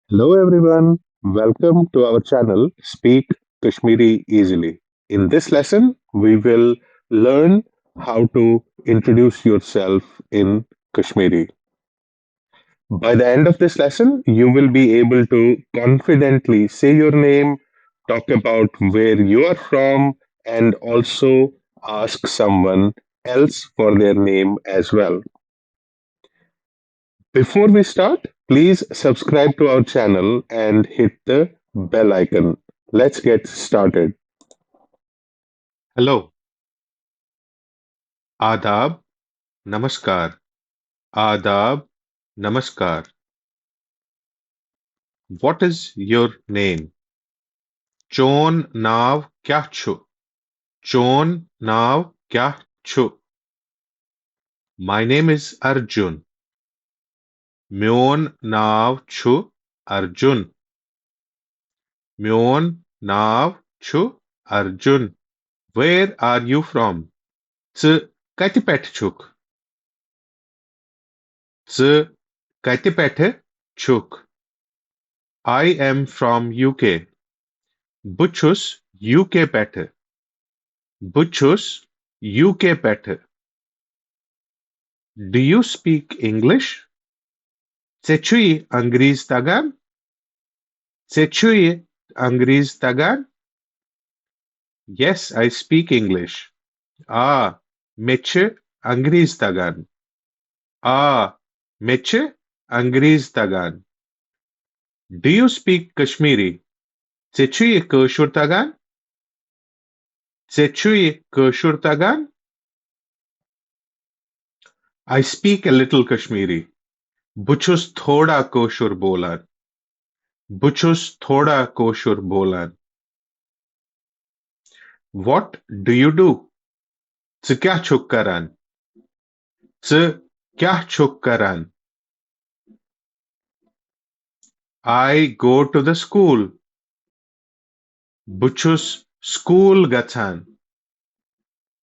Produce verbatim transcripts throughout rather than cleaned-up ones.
Hello everyone, welcome to our channel Speak Kashmiri Easily. In this lesson, we will learn how to introduce yourself in Kashmiri. By the end of this lesson, you will be able to confidently say your name, talk about where you are from, and also ask someone else for their name as well. Before we start, please subscribe to our channel and hit the bell icon. Let's get started. Hello. Adab. Namaskar. Adab. Namaskar. What is your name? چون ناو کیٛاہ چھُ؟ چون ناو کیٛاہ چھُ؟ My name is Arjun. میون ناو چھُ ارجُن۔ میون ناو چھُ Arjun. Where are you from? ژٕ کتہِ پٮ۪ٹھ چھُکھ؟ ژٕ کتہِ پٮ۪ٹھ چھُکھ؟ I am from U K. بہٕ چھُس U K پٮ۪ٹھٕ۔ بہٕ چھُس U K پٮ۪ٹھٕ۔ Do you speak English? ژےٚ چھُے انگریز تگان؟ ژےٚ چھُے انگریز تگان؟ Yes, I speak English. آ، مےٚ چھِ انگریز تگان۔ آ، مےٚ چھِ انگریز تگان۔ Do you speak Kashmiri? ژےٚ چھُ یہِ کٲشُر تگان؟ ژےٚ چھُ یہِ کٲشُر تگان؟ I speak a little Kashmiri. بہٕ چھُس تھوڑا کٲشُر بولان۔ بہٕ چھُس تھوڑا کٲشُر بولان۔ What do you do? ژٕ کیٛاہ چھُکھ کران؟ ژٕ کیٛاہ چھُکھ کران؟ I go to the school. بہٕ چھُس سکوٗل گژھان۔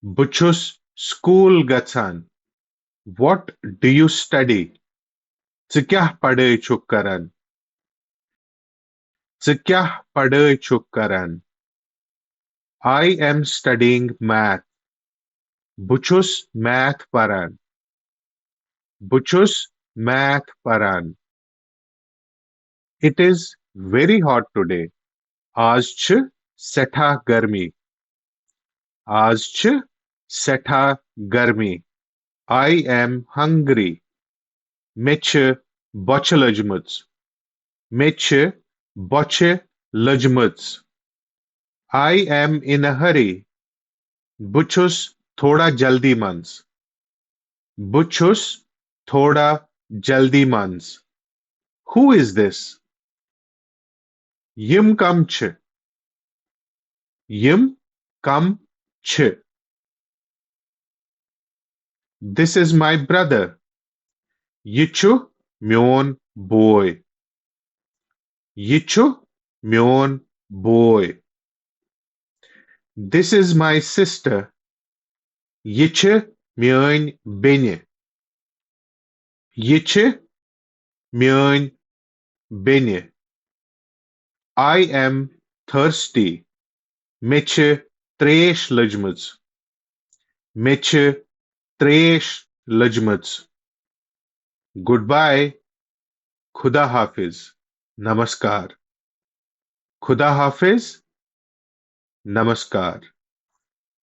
بہٕ چھُس سکوٗل گژھان۔ What do you study? ژٕ کیٛاہ پڑٲے چھُکھ کران؟ ژٕ کیٛاہ پڑٲے چھُکھ کران؟ I am studying math. بہٕ چھُس میتھ پران۔ بہٕ چھُس میتھ پران۔ It is very hot today. آز چھِ سٮ۪ٹھاہ گرمی۔ آز چھِ سٮ۪ٹھاہ گرمی۔ I am hungry. مےٚ چھِ بۄچھِ لٔجمٕژ۔ مےٚ چھِ بۄچھِ لٔجمٕژ۔ I am in a hurry. بہٕ چھُس تھوڑا جلدی منٛز۔ بہٕ چھُس تھوڑا جلدی منٛز۔ Who is this? یِم کم چھِ؟ یِم کم چھِ؟ This is my brother. یہِ چھُ میون بوے۔ یہِ چھُ میون بوے۔ This is my sister. یہِ چھِ میٲنۍ بیٚنہِ۔ یہِ چھِ میٲنۍ بیٚنہِ۔ I am thirsty. مےٚ چھِ ترٛیش لٔجمٕژ۔ مےٚ چھِ ترٛیش لٔجمٕژ۔ Goodbye. خدا حافظ۔ نمسکار۔ خدا حافظ۔ نمسکار۔